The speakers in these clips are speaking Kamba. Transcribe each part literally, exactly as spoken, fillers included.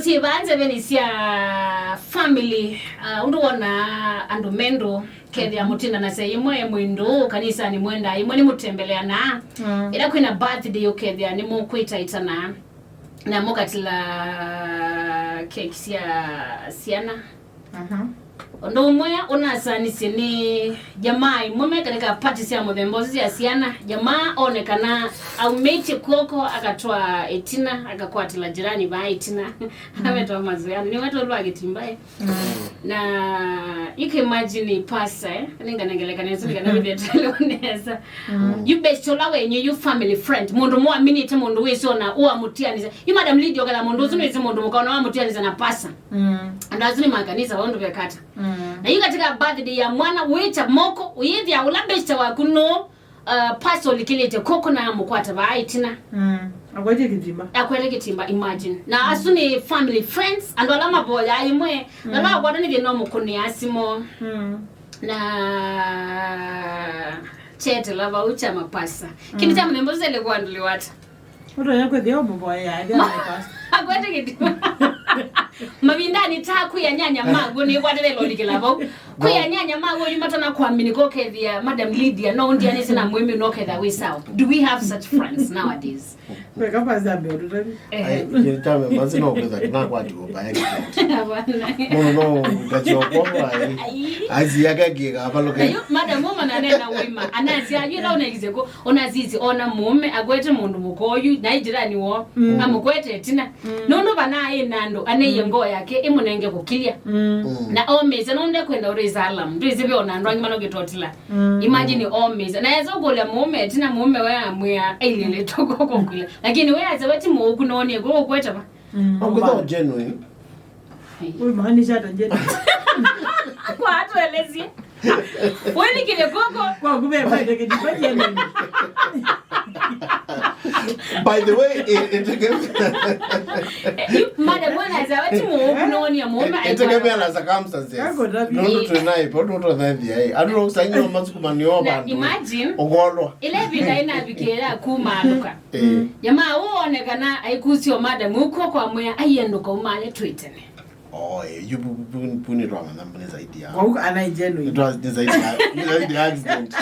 Syĩ vaa nzeveni sya family, uh, ũndũ wona andũ mendũ kethĩa mũtindanasya ĩmwe mwĩndũ kanisanĩ mwenda ĩmwe nĩmũtembeleanaa. Mm. Ĩla kwĩna birthday ũkethĩa nĩmũkwĩtaĩtana na mũkatila keki sya syana. Mhm. Ũndũ ũmwe ũnasanisye nĩ jamaa imwe me katika pati sya mũthemba ũsu sya syana. Jamaa one kana aumĩtye kw'oko akatwaa ĩtina, akakwatĩla jirani vaa ĩtina. Avetwa mazoeani, nĩwetwa lwa kĩtimbaĩ. Mm. Na you can imagine pasa, eh? Nĩnganengelekana ĩsu nĩ kana wĩthĩe telo nesa. Mm. Yu best ũla wenyu, yu family friend, mũndũ mwaminĩte, mũndũ wĩsĩ ona ũamũtianĩsya. Yu Madam Lydia ũkala mũndũ ũsu nĩwĩsĩ mũndũ mũka ona wamũtianĩsya na pasa. Mm. Andũ asu nĩ makanisa, wao ndũvekata. Mm. Na yu katika birthday ya mwana, wĩkya moko, ũyĩthĩa ũla best waku no, uh, pasa ũlikĩlĩte koko na amũkwata vaa ĩtina. Mm. Akwete kĩtimba. Akwete kĩtimba, imagine. Na asu nĩ family friends, andũ ala mavoyaa ĩmwe, na ala wakwata nĩ thĩna ũmũkũnĩa simũ. Mm. Na chetela vau kya mapasa. Kĩndũ kya mũthemba ũsu ele kwandũlĩwa ata? Ũtonya kwĩthĩa ũmũvoyea ethĩa nĩ pasta. Akwete kĩtima. Mavindanĩ ta kwĩ anyanya maguo nĩkwatĩle lolikĩla vau. Kwĩ anyanya maguo yu matona kwambĩnĩka ũkethĩa Madam Lydia no ũndianĩsye na mũĩmĩ no ũkethĩa wĩ sawa. Do we have such friends nowadays? Weka pasta ambe ũtũtavye. Ai, kĩndũ kya mbee masi no kwĩtha kĩnakwatiwa by accident. Hapana. Mũndũ no ngachokwa ai. Ai. Azi yake kĩkavalũka. Na yu madam ũma nanena wĩma. Anasya yu ĩla ũnaikisye kũ, ũnasisi ona mũũme akwete mũndũ mũka oyu na ĩ jirani woo. Mm. Amũkwete ĩtina. Mm. Nũndũ vanaĩ na andũ aneiye ngoo yake ĩmũnenge kũkilya. Mm. Mm. Na omĩsya nũndũ ekwenda ũrĩsa alam. Ndwĩsĩ ve ona andũ angĩ manokĩtotila. Mm. Imagine omĩsya. Na esa ũkũlya mũũme ĩtina mũũme we amwĩa ailĩle toko kũkilya. Lakini we asa we ti mũũku noonie kũũ ũkwete va. Mm. Akwĩtha genuine. Ũimaanisha ata genuine? Kwa atuelezye. Welikile koko. Kwa kumbe kwa ndege ni kwa genuine. By the way, it, it, it, madam mwana azawa ti mũũku noonie mũũme. Itegemea na circumstances. Kako tabi. Nũndũ twĩ naĩ, nũndũ twĩ naĩ. Andũ no ũsainĩ wa masukuma nĩ o na vandũ. Imagine. Ũgolwa. Ile vita inavikira kuma aluka. Eh. Jamaa wonekana aikusio madam uko kwa mwea aiye ndũkaumale twĩ tene. Oh, eh, yu pu-, pu-, pu-, pu-, nĩ twamanya nĩ zaidi ya. Kwa huko ana genuine. Nĩ twa-, nĩ zaidi ya, nĩ zaidi ya accident.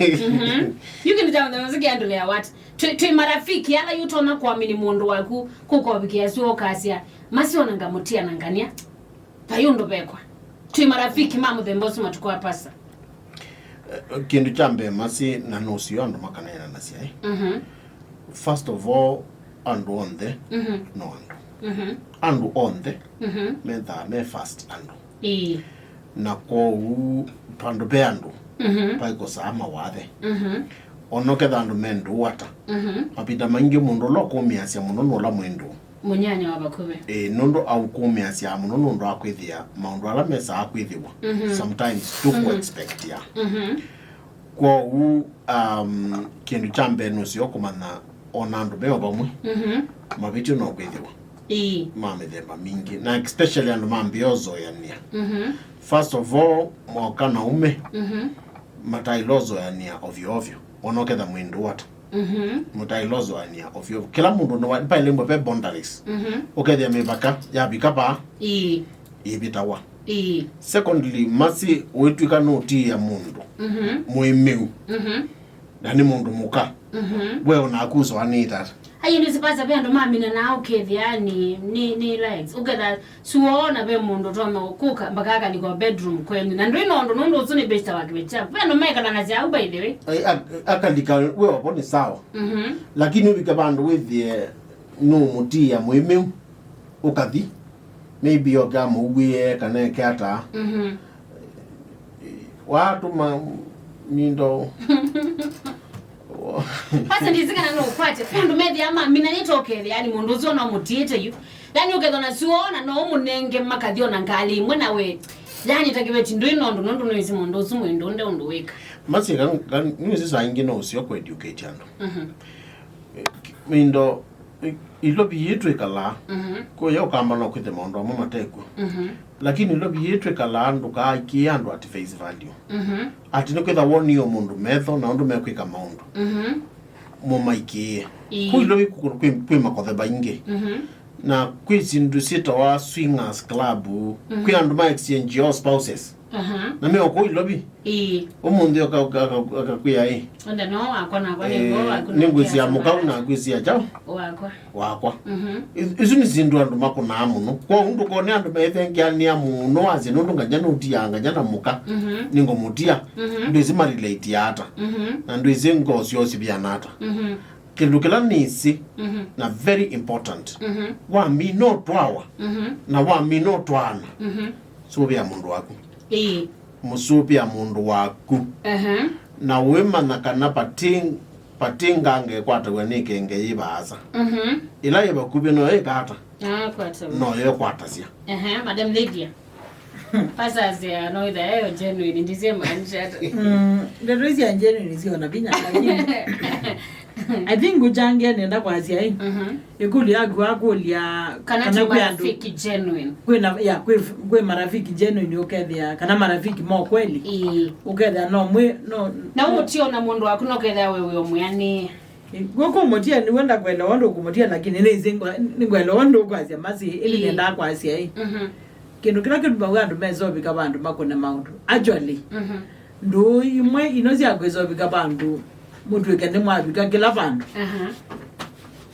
Mhm. Yu kĩndũ kya mũthemba ũsu kĩandũlea what? Twĩ, twĩ marafiki, ala yu tona kwamini mũndũ waku, kũkovikĩa su ũkasya, masi ona ngamũtia na ngania. Vai ũndũ vekwa. Twĩ marafiki ma mũthemba ũsu matukũ a pasa. Eh, kĩndũ kya mbee masi na nũsio andũ makaneenanasya, eh? Mhm. First of all, andũ onthe Mhm. no andũ. Mhm. Andũ onthe Mhm. methaa me first andũ. Ĩĩ. Na kwoou vandũ ve andũ Mhm. vaikosaa mawathe. Mhm. Ona ũketha andũ me ndũũ ata, Mhm. mavinda maingĩ mũndũ ũla ũkũmĩasya mũno nĩ ũla mwĩ ndũũ. Mũnyanya wa vakuvĩ. Ĩĩ, nũndũ aũkũmĩasyaa mũno nũndũ wa kwĩthĩa maũndũ ala mesaa kwĩthĩwa Mhm. sometimes tũkũ Mhm. expectia. Mhm. Kwoou, um, kĩndũ kya mbee nũseo kũmanya ona andũ me o vamwe, Mhm. mavĩtyo no kwĩthĩwa Ĩĩ. ma mĩthemba mingĩ, na especially andũ mambĩĩa ũzoeanĩa. Mhm. First of all, moka na ũme Mhm. mataĩle ũzoeanĩa ovyo ovyo, ona ũketha mwĩ ndũũ ata. Mhm. Mũtaĩle ũzoeanĩa ovyo ovyo. Kĩla mũndũ nĩwa-, paĩle mbwe ve boundaries. Mhm. Ũkethĩa mĩvaka yavika vaa Ĩĩ. ĩvĩtawa. Ĩĩ. Secondly, masi wĩtw'ĩka nũtiĩa mũndũ Mhm. mũĩmĩu Mhm. na nĩ mũndũ mũka, Mhm. we onaku ũzoanĩte ata? Ai, ndũsĩ pasa ve andũ maminanaa ũkethĩa nĩ, nĩ, nĩ likes. Ũketha Suona ve mũndũ ũtonya kũka mpaka akalika o bedroom kwenyu. Na ndwĩ na ũndũ nũndũ ũsu nĩ besta wa kĩveti kyaku. Ve andũ mekalanasya au by the way. Ai, ak-, akalika we opo nĩ sawa. Mhm. Lakini ũvike vandũ wĩthĩe nũmũtia mũĩmĩu ũkathi. Maybe oke amũuĩe kana eke ata. Mhm. Watũma nindo Kwanza ndĩsĩ kana no ũkwate. Ve andũ methĩaa maminanĩte ũkethĩa yani mũndũ ũsu ona ũmũtiĩte yu. Yani ũkethwa na suo na no ũmũnenge makathi ona ngalĩ ĩmwe na we. Yani ta kĩveti ndwĩ na ũndũ nũndũ nĩwĩsĩ mũndũ ũsu mwĩ ndũnde ũndũ wĩka. Masi ka, ka, nĩwĩsĩ saa ingĩ no ũseo kũ educate andũ. Mhm. Mindo, i-, ilovi yĩĩ twĩkalaa, Mhm. kũya ũkamba no kwĩthĩa maũndũ amwe matekw'o. Mhm. Lakini ilovi yĩĩ twĩkalaa ndũkaikĩe andũ at face value. Mhm. Ati nĩkwĩtha wonie o mũndũ metho na ũndũ mekwĩka maũndũ. Mhm. mũmaikĩĩe. Ĩĩ. Kũu Ilovi kwĩ, kwĩ, kwĩ makothe maingĩ. Mhm. Na kwĩ syĩndũ syĩtawa swingers club. Mhm. Kwĩ andũ ma exchange your spouses. Aha. Na me o kũu Ilovi. Ĩĩ. Ũmũnthĩ ũka-, ũka-, ũka-, ũkakwĩa ĩ. Onda no wakwa nakwa nĩ Eh, ngoo waku nĩngwĩsĩa mũkau na ngwĩsĩa kyaũ? Wakwa. Wakwa. Mhm. Isu, isu nĩ syĩndũ andũ makũnaa mũno. Kwoou ndũkone andũ methengeanĩa mũno wasye nũndũ nganya nũtiaa nganya na mũka. Mhm. Nĩngũmũtia. Mhm. Ndwĩsĩ marelate ata. Mhm. Na ndwĩsĩ ngoo syoo siviana ata. Mhm. Kĩndũ kĩla nĩsĩ Mhm. na very important. Mhm. Wamina ũtwawa Mhm. na wamina ũtwaana, Mhm. sũvĩa mũndũ waku. Ĩĩ. Mũsũvĩa mũndũ waku. Aha. Na wĩmanya kana vati, vati nganga ĩkwataw'a nĩ ĩkenge yĩ vaasa. Mhm. Ĩla yĩ vakuvĩ no ĩkata. Ah, kwata. No yĩkwatasya. Aha, Madam Lydia. Pastor asya no itha yo genuine, ndisema anishata. Mm, ndeto ici ya genuine sio na vinya, lakini I think nguchangia nenda kwasya ĩ. Mhm. Ĩkũlyo yaku wakũlya Kana kana ti kwĩ andũ marafiki genuine. Kwĩ na, ya, kwĩ, kwĩ marafiki genuine ũkethĩa, kana marafiki ma kweli. Ĩĩ. Ũkethĩa no mwĩ, no, Na no ũmũtie ona mũndũ waku no kethĩa we wĩ ũmwĩanĩe. Gũkũ mũtie nĩwe ndakwelewa ũndũ ũkũmũtia, lakini nĩsĩ ngwa-, nĩngwelewa ũndũ ũkwasya masi, ĩndĩ Ĩĩ. nĩndakwasya ĩ. Mhm. Kĩndũ kĩla kĩtumaga andũ mesovika vandũ makũne maũndũ. Actually, Mhm. ndũũ imwe ino sya kwĩsovika vandũ mũtw'ĩke nĩmwavika kĩla vandũ. Aha.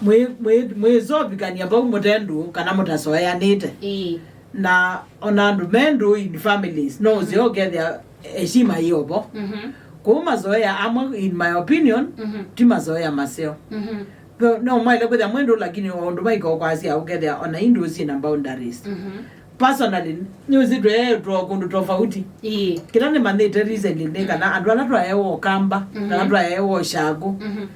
Mwĩ-, mwĩ-, mwĩsovikany'a vau mũte ndũũ kana mũtasoeanĩte. Ĩĩ. Na ona andũ me ndũũ in families, no ũseo ũkethĩa heshima yĩ ovo. Mhm. Kwoou mazoea amwe, in my opinion, Mhm. ti mazoea maseo. Mhm. Ve-, no mwaĩle kwĩthĩa mwĩ ndũũ, lakini o ũndũ maika ũkwasya ũkethĩa ona i ndũũ syĩ na boundaries. Mhm. Personally, nĩwĩsĩ twaeetwa kũndũ tofauti. Ĩĩ. Kĩla nĩmanyĩte recently nĩ kana andũ ala twaeewa Ũkamba, Mhm. kana twaeewa Ũshakũ, Mhm.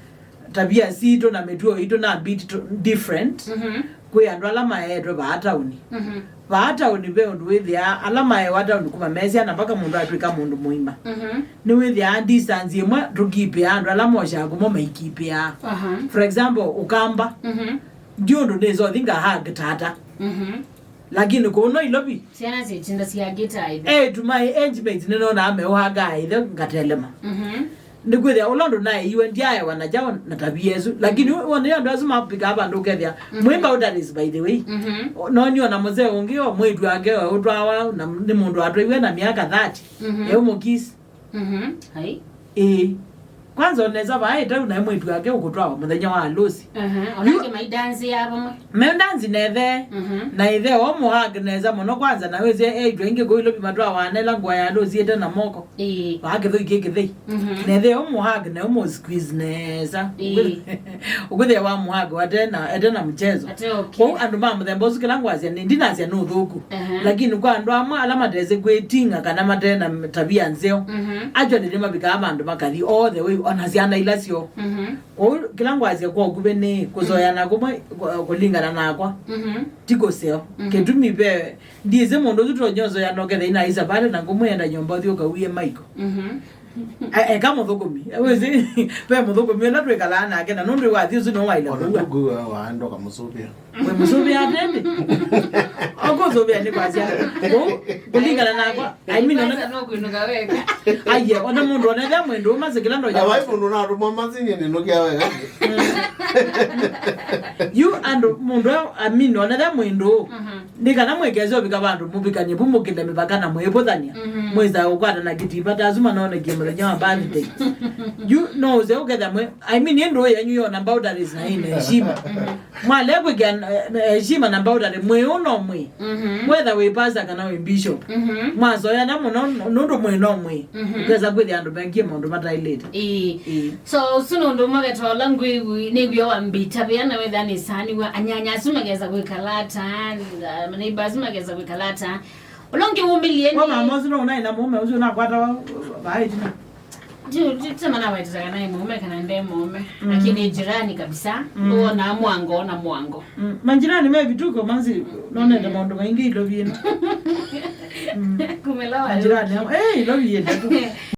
tabia sitũ na mĩtuo itũ na bit to-, different. Mhm. Kwĩ andũ ala maeetwe vaa taũni. Mhm. Vaa taũni ve ũndũ wĩthĩaa ala maeewa taũni kuma mesya na mpaka mũndũ atw'ĩka mũndũ mũima. Mhm. Nĩwĩthĩaa distance ĩmwe tũkipĩaa andũ ala moshaa kũmo maikipĩaa. Aha. For example, Ũkamba. Mhm. Ndi ũndũ nĩsothi nga hug tata. Mhm. Lakini kũu Nairobi, Syana syĩtinda syakĩta ithe. Eĩtu ma age mates nĩnonaa meũhaga ithe ngatelema. Mhm. Nĩkwĩthĩa ũla ũndũ naĩiwe ndyaewa na kyaũ na tabia ĩsu. Lakini wone andũ asu mapikaa vandũ ũkethĩa, Mhm. mwĩ boundaries by the way. Mhm. Noni ona mũzee ũngĩ o mwĩĩtu wake ũtwawa na nĩ mũndũ watwaiwe na myaka thirty. Mhm. Eũmũkisi. Mhm. Ai. Ĩĩ. Kwanza onesa vaa ĩtau naĩ mwĩĩtu wake ũkũtwawa mũthenya wa alũsi. Aha, onake maidanzĩa vamwe. Mendanzi na ĩthe. Mhm. Na ĩthe o mũhag nesa mũno kwanza, na wĩsĩ eĩtu aingĩ kũu Ilovi matwawa anela ngũa ya alũsi ĩte na moko. Ĩĩ. Vaa kĩthũi kĩ kĩthei. Mhm. Na ĩthe o mũhag na ũmũ squeeze nesa. Ĩĩ. Ũkwĩthĩa wa mũhag wate na, ete na mchezo. Ate okay. Kwoou andũ ma mũthemba ũsu kĩla ngwasya nĩ ndinasya nĩ ũthũku. Aha. Lakini kwa andũ amwe ala matesĩ kwĩting'a kana mate na tabia nzeo, Mhm. actually nĩmavikaa vandũ makathi all the way, ona syana ila syoo. Mhm. Kwoou kĩla ngwasya kwa ũkuvĩ nĩ kũzoeana kũmwe kũ-, kũlingana nakwa. Mhm. Ti kũseo. Mhm. Kĩtumi ve, ndiĩsĩ mũndũ ũsu tonyozea noketha inaisa vale na ngũmwenda nyũmba ũthi ũkawie maiko. Mhm. E-, eka mũthũkũmi. Wĩsĩ, ve mũthũkũmi ũla twĩkalaa nake, na nũndũ wathi ũsu nĩwaĩle Ona kũua. Ndũkũua waandũka mũsũvĩa. We mũsũvĩa atende. Okũsũvĩa nĩ kwasya. Kũu, kũlingana nakwa. I mean, ona Kwanza no kũinũka weka. Aiye, ona mũndũ onethĩa mwĩndũ ũmasĩ kĩla Na ndonya. Vai mũndũ natũmwa masinye nĩnũkĩa wega. Yu andũ mũndũ amini onethĩa mwĩndũ. Mhm. Nĩ kana mwĩkese ũvika vandũ mũvikany'e vu mũkĩle mĩvaka na mwĩvũthany'a. Mhm. Mwĩsa ũkwata na kĩtipa ta asu manonekie mũthenya wa birthday. Yu no ũse ũketha mwĩ, I mean, ĩ ndũũ yenyu yona boundaries na ĩna heshima. Mhm. Mwale kwĩkĩa, eh, heshima na boundary, mwĩ ũ no mwĩ. Mhm. Whether wĩ pastor kana wĩ bishop. Mhm. Mwasoyana mũno nũndũ mwĩ no mwĩ. Mhm. Ũkesa kwĩthĩa andũ mengie maũndũ mataĩlĩte. Ĩĩ. Ĩĩ. So, ũsu nĩ ũndũ ũmwe weta ũla ngwĩw'ĩ-, nĩw'ĩa wa mbita vĩa na wetha nĩsaaniw'a anyanya asu makesa kwĩkala ata, na neighbor asu makesa kwĩkala ata. Ũla ũngĩ wũmĩlie Kwa nĩ mama ũsu no ũnaĩ na mũũme ũsu ũnakwatawa vaa ĩtina. Ti, ti, ti mana wetete kana nĩ mũũme kana nde mũũme. Mm. Lakini jirani kabisa, Mm. nĩwonaa mwango na mwango. Mm. Majirani me vituko manzi nonete maũndũ maingĩ Ilovi ĩno. Mm. Kumelewa. Majirani, eh, Ilovi ĩno.